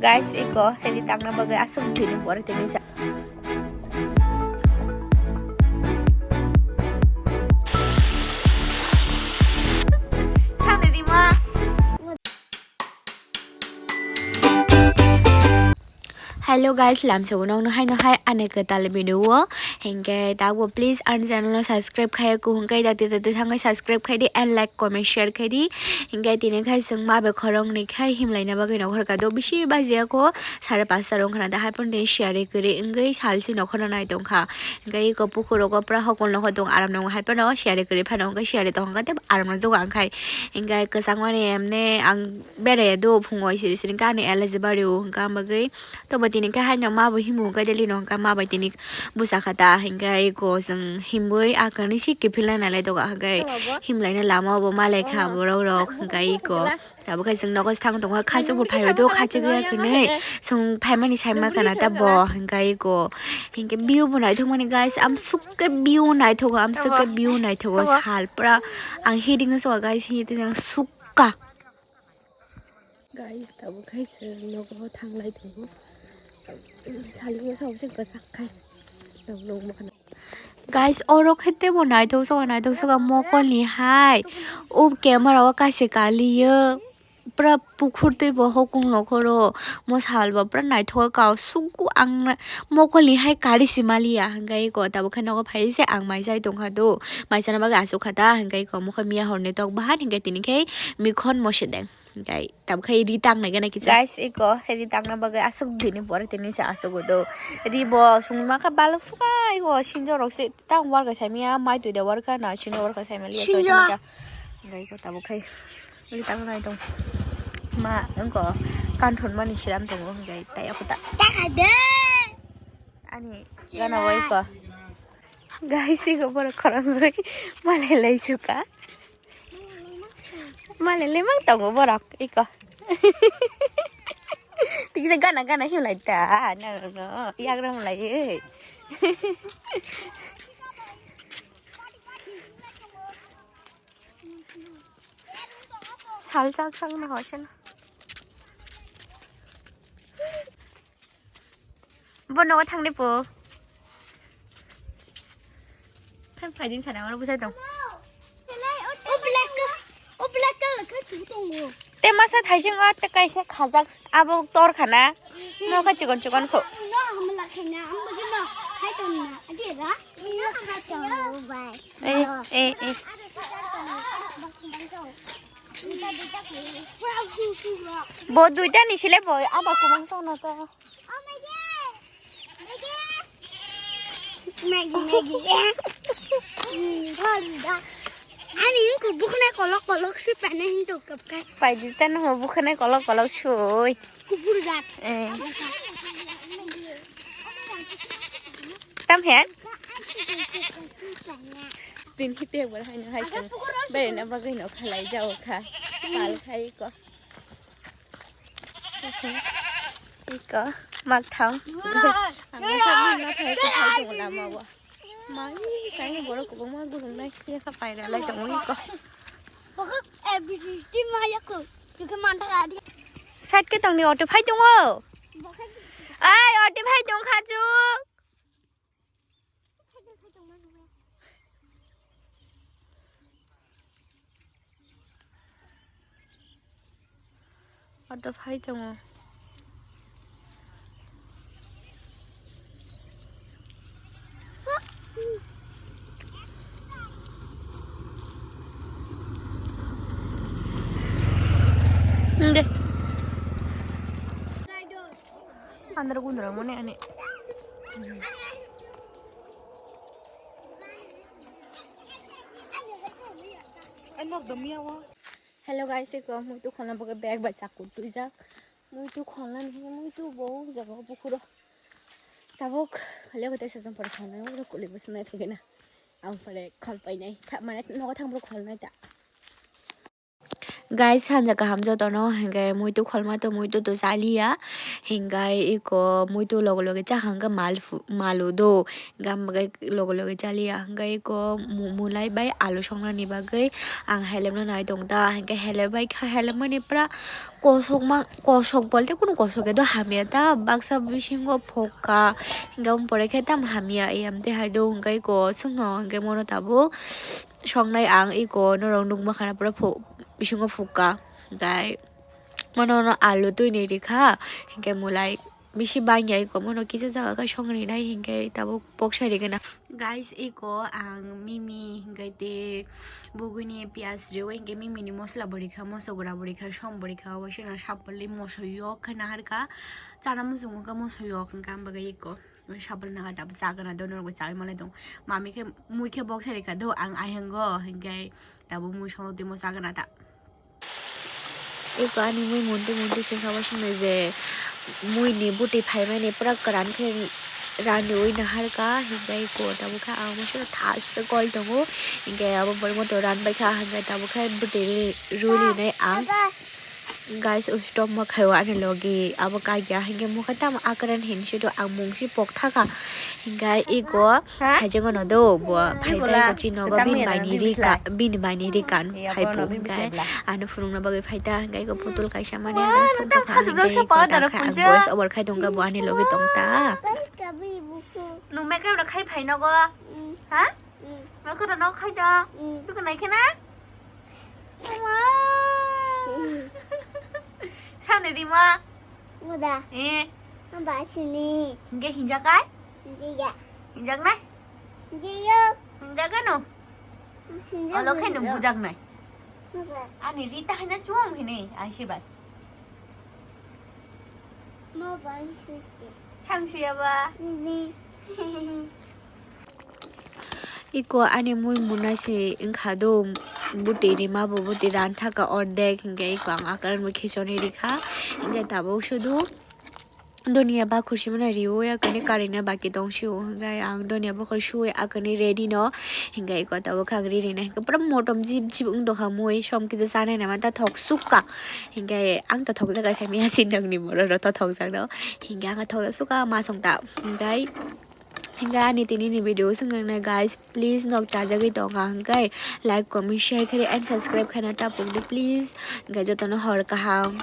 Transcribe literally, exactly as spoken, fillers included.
Guys, iko heli tangna bagwi aswk bini pore tini sa. Hello guys, lamsogo nokno haino hai ani kwtal video o. Hinkhe tabuk please ani channel no subscribe khai ku, hinkhe dati dati thangwi subscribe khai di and like, comment, share khai di. Hinkhe tini khai chwng ma be khoroknwi khai himlaina bagwi nokhorka do bisi bajiya ko sare pasta rok khana da hai pon tini siyari kwrwi wngwi salsi nokhorno nai tongkha. Hinkhe iko pukhur rogo pura hokol nokho tong aram nongo hai pono siyari kwrwi phano hinkhe siyari tongkha tei aram no joga wngkhai. Hinkhe kwchangmani emne ang Beraiya do phungo siri siri khe ani allergy bario hwnkha, bagwi tobo tini khe haino ma bo himo hwnkha, daily no hwnkha ma bai tini bwsa kha ta, hwnkhe iko chwng himwi a kwrwngni si kiphilna nailai doga, hwnkhe himlaina lama o bo malai kha borok rok, hwnkhe iko tabukhe chwng nogo thang tongkha, khachuk bo phaibai do, khachuk ya hwnwi chwng phaimani saima kana ta bo, hwnkhe iko hinkhe view bo naithokmani guys, amsuk khe view naithogo, amsuk khe view naithogo, sal pura ang hiding soa guys, hiding sukha. Guys, tabuk hai se nogo thanglai tongo. Saling ya sao se kwchak khai. Tabuk nogo makhana. Guys, oro khe tebo naithok soka, naithok soka mokol ni hai. O camera o kaisa kaliyo. Pura pukhur tei bo hokung nokhoro. Mo sal bo pura naithok kao suku ang na mokol ni hai kari si maliya. Hingkai ko tabuk khe nogo phai se ang mai jai tongkha do. Mai chana bagwi achuk kha ta. Hingkai ko mokol miya hor ni tok bahan hingkai tini khe mikhon mo se deng. Hingkai tabuk khe ri tang nai gana kisa. Guys, iko ri tang na bagwi aswk dini pore tini se achuk do. Ri bo sungma kha balok suka iko sinjo rok se tang warga saimiya mai twi da warga na sinjo warga saimiya liya soi sinjo. Hingkai ko tabuk khe ri tang nai tong. Ma wngko kanthon mani siram tongo hingkai tai ako ta. Ani gana wai ko. Guys, iko borok khorang bai malai lai suka. Malai lemang tongo borok iko. Tikisa gana gana hiu lai ta, no, no, no, yagra malai. Sal chak chak na hoise na. Bo nogo thangni po. Thang phaiding sana oro bwsai tong. O black col-, o black colour khe chu tongo. Te masa thaising o te kaisa khajak abo tor khana. No kha chikon chikon kho. No hamla khaina, ang bagwi no khai tong na. Adi ra? No khai tong bai. Eh, eh, eh. Bo duita ni sile bo ada kumang sana ta. Maggie, Maggie. Hmm, thon da. Ani ko bukhne kolok kolok si pane hin to kap kai. Pai di tan ho bukhne kolok kolok sui. Kubur gat. Eh. Tam hen? Din hite bar hai no hai sung. Bere na bagwi no khalai jao kha. Pal khai ko. Iko, mak thang. Ang masa bini ma phai ko phai tongo lama o. Mai, kaino borok kwbangma gulung nai, yakha paira lai tongo iko. Bokak A B C D ma yako, tuke manta gadi. Side ke tongni auto phai tongo. Bokak. Ai, auto phai tong kha chu. Auto phai tongo. Nde. Andro gundro mone ani. Hello guys, eko muitu kholna bagwi bag bai chakur tuijak. Muitu kholna ni muitu bo jaga bukhuro. Tabuk khali kote sejong pore kholna uro kuli bwswk nai phigena. Ang pore khol painai. Mane nogo thang bro kholnai ta. Guys, sanja kaham jotono, hingke muitu kholma to muitu to chaliya, hingke iko muitu loge loge chakha hingke mal phu-, malu do, hingke loge loge chaliya, hingke iko mu-, mulai bai alu songnani bagwi ang helemno nai tong ta, hingke helem bai kha, helem mani pura kosok ma, kosok bolte kunu kosok edo hamya ta, baksa bisingo phokka, hingke pore khe tam hamya, eyam te hai do, hingke iko chwngno hingke mono tabuk. Songnai ang iko norok nukma khana pura phu-, bisingo phukka. Hingke mono no alu twi ni rikha, hingke mulai bisi bangya iko mono kisa jaga khe songri nai hingke tabuk poksa rigena. Guys, iko ang mimi hingke te bugwini piyaj riwi hingke mimi ni mosla bo rikha, moso gura bo rikha, som bo rikha, waisa no sapalni moso yok khe naharkha, chana muchung khe moso yok hingke ang bagwi iko. Sabal naga tabuk chagana do norok bo chagwi manlai tong. Mami khe mui khe boksa rikha do ang ayang go hingke tabuk mui songwi twi mo chagana ta. Eko ani mui monti monti sengkha bo swngnai je mui ni bwtwi phaimani pura kwran khe raniwi naharkha hingke eko tabuk khe ang bo swngo thaste kol tongo hingke abo borok moto ranbaikha hingke tabuk khe bwtwi ruli nai ang. Guys, ustom ma khaio ani logi abo kagya hingke mokhe tamo akran hinsi do ang mungsi pok thaka hingke iko ha? Khajeng ono do bo phai tai ko chino go bini bai ni rika bini bai ni rikan phai phu hingke ano phunukna bagwi phai ta hingke iko putul kaisa mani ajak thung thung hingke iko ta khai ang voice over khai tongka bo ani logi tong ta. Nung makeup no khai phai nogo ha? Makeup no khai ta biko nai khena. Mama. Samne rima. Muda. Eh. Maba sini. Hingke hinjakai? Hinjaya. Hinjaknai? Hinjayo. Hinjakano? Hinjayo. Olo khe nung bujaknai. Muda. Ani rita hina chuam hini aisibai. Maba suci. Samsuyaba. Ini. Iko ani mui muna se wngkha do, bwtwi rima bo bwtwi ran thaka ordek, hingke iko ang akran bo khichoni rikha, hingke tabuk sudu donia bakhur simano riwi akani karina baki tong sio, hingke ang donia bakhur suwi akani ready no, hingke iko tabuk khe ang ri rina, hingke pura motom jip jip wng tongkha mui, som kisa chanai nama ta thok sukha, hingke ang ta thok jaga sai maya sinang ni borok rok ta thok jak no, hingke ang thok jak sukha ma song ta, hingke. Hingke ani tini ni video swngnai guys, please nok chajagwi tongkha hingke like, comment, share khe and subscribe khaina tapukdi please. Hingke jotono hor kaham.